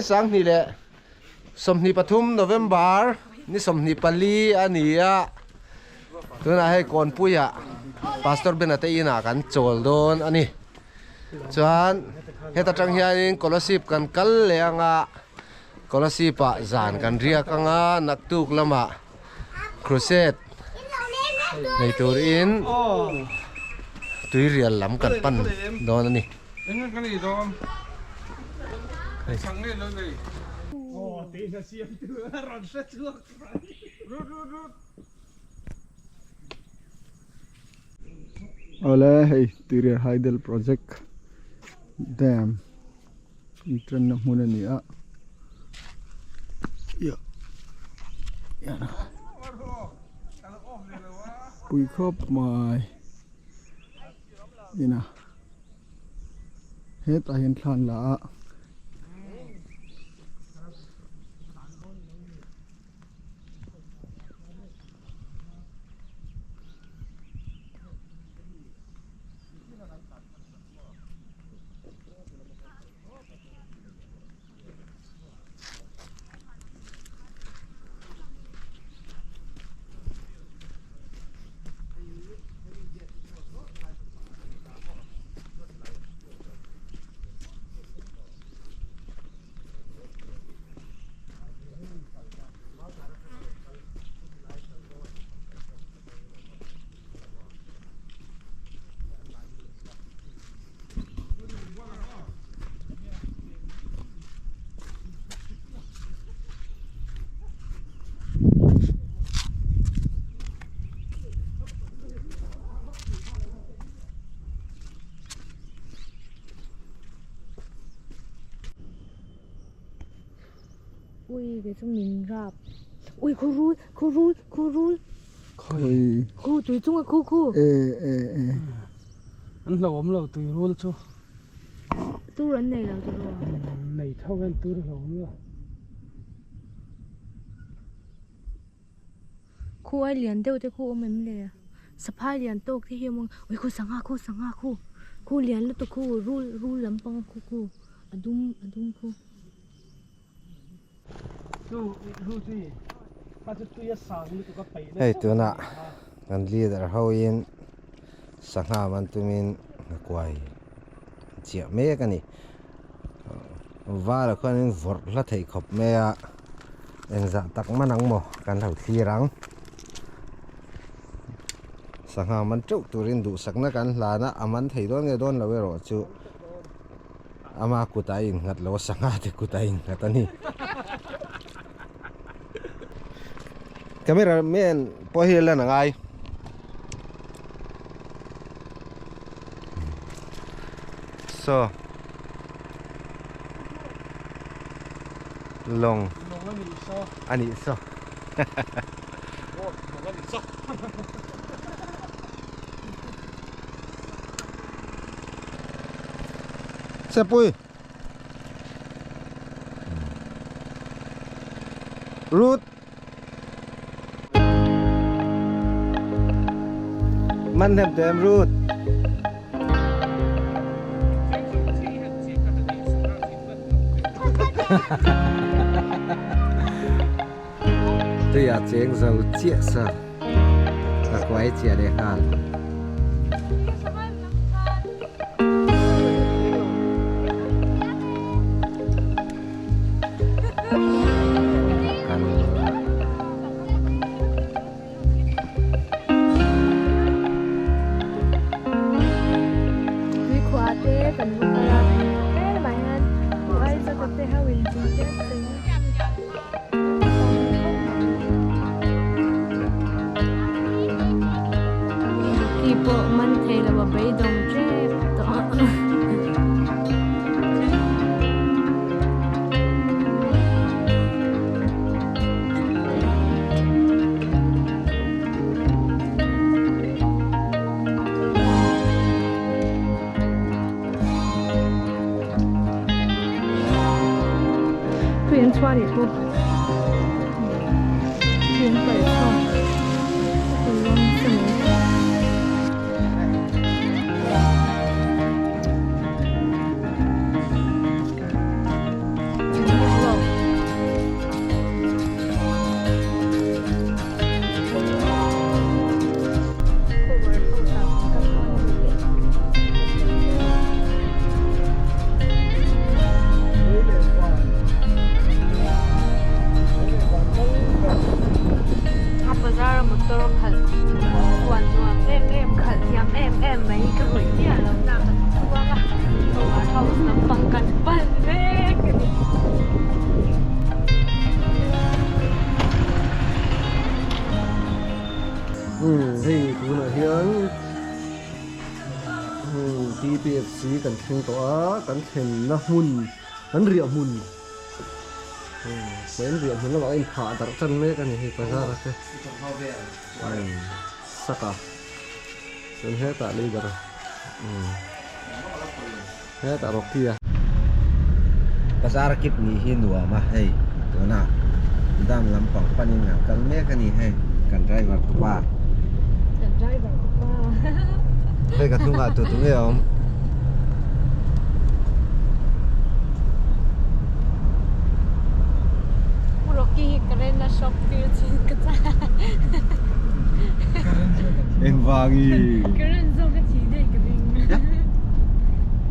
2023 November ni 24 a ni a tunah hei Kawnpuiah Pastor Bena te inah kan chawl dawn a ni chuan heta tang hianin Kolasib kan kal leh anga Kolasib ah zan kan riak anga naktuk lamah Crusade nei turin tuirial lam kan pan dawn a ni. Awle hei Tuirial Hydel Project Dam Inṭanna hmun a ni a pui khawp mai ina hetah hian thla an la a. Ui kei chu min rap ui khu rul khu rul khu rul Khawi khu tui chunga khu khu e e e an hlauhawm lo tui rul chu tur an nei lo tiraw nei tho hian tur a hlauhawm lo Khu ai lian deuh te khu awm em le saphai lian tawk te hi awm ang ui khu sangha khu sangha khu khu lian lutuk khu rul rul lampang khu khu a dum a dum khu. Hei tunah kan leader ho in sangha man tumin nghakuai chiah mek a ni. Vala khuanin vawrh hla theih khawp mai a, engzah tak man ang maw kan lo thlir ang. Sangha man teuh turin duhsakna kan hlan a, a man thei dawn nge dawn lo erawh chu ama kut a innghat lo a, sangha te kut a innghat a ni. Camera man pawh hi lan a ngai. So Lawng a nih saw Sepui Root Man them tem root Tuiah cheng zo chiah sa ka kuai chiah leh nghal. Umm hei tunah hian umm TPFC kan thleng tawh a kan thlenna hmun kan riah hmun umm kan riah hmun lamah a inphah darh tan mek a ni hei bazar te umm saka chuan hetah leader umm hetah Rocky a. Bazar kip nih hi nuam a hei tunah dam lampang panin an kal mek a ni hei kan driver tupa. Kan driver tupa. Hei ka hnungah tu tu nge a awm. Pu Rocky hi current a shock tir chin ka cha. Engvangi. Current zawk a thi daih ka ring.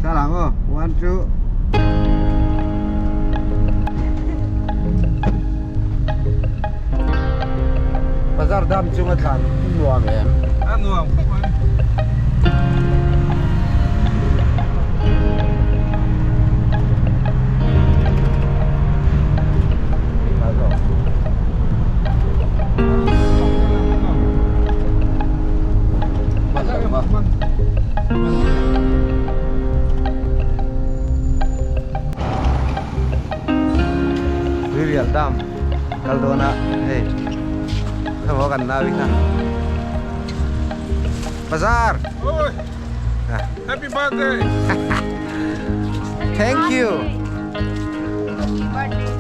Thla lang aw one two. Bazar dam chunga thlan nuam em? A nuam khawp mai. Tuirial dam kal dawn a hei khaw kan nau hi kha bazar Oi happy birthday thank you happy birthday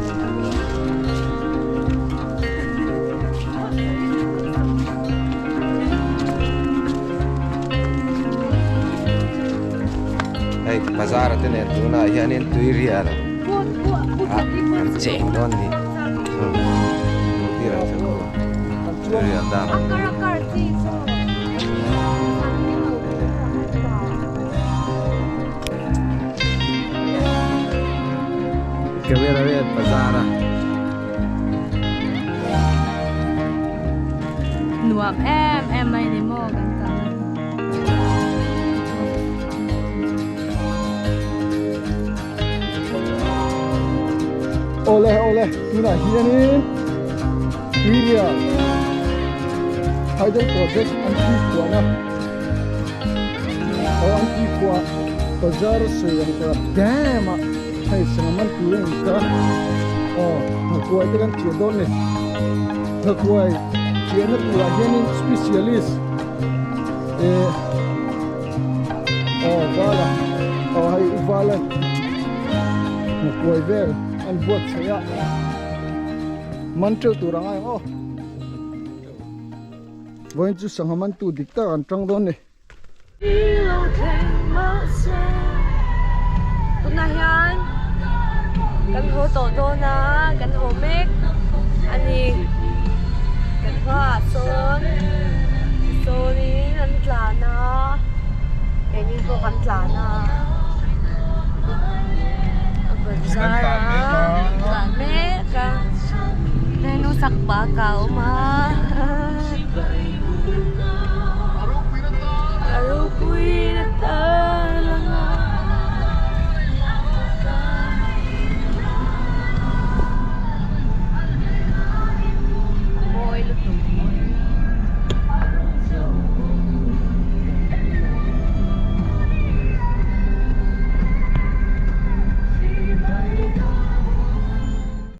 Hei bazar te nen tunah hianin tuirial ah an cheng dawn a ni tuirial dam camera man bazar a. Nuam em em mai ni maw kan kal a ni. Awle awle tunah hianin Tuirial Hydel Project an tui khuahna aw an tui khuah bazar sawi ang kha dam ah hei sangha man tur a in ta aw nghakuai te kan chiah dawn a ni nghakuai chiahna turah hianin specialist eh aw vala aw hei u valan nghakuai vel an buatsaih a man teuh tur a ngai ang aw vawiin chu sangha man tu dik tak an tang dawn a ni. Tunah hian kan haw tawh dawn a kan haw mek a ni kan hmaah sawn sawnin an tlan a keini pawh kan tlan a a bazar a tlan mek a henu sak bak a awm a.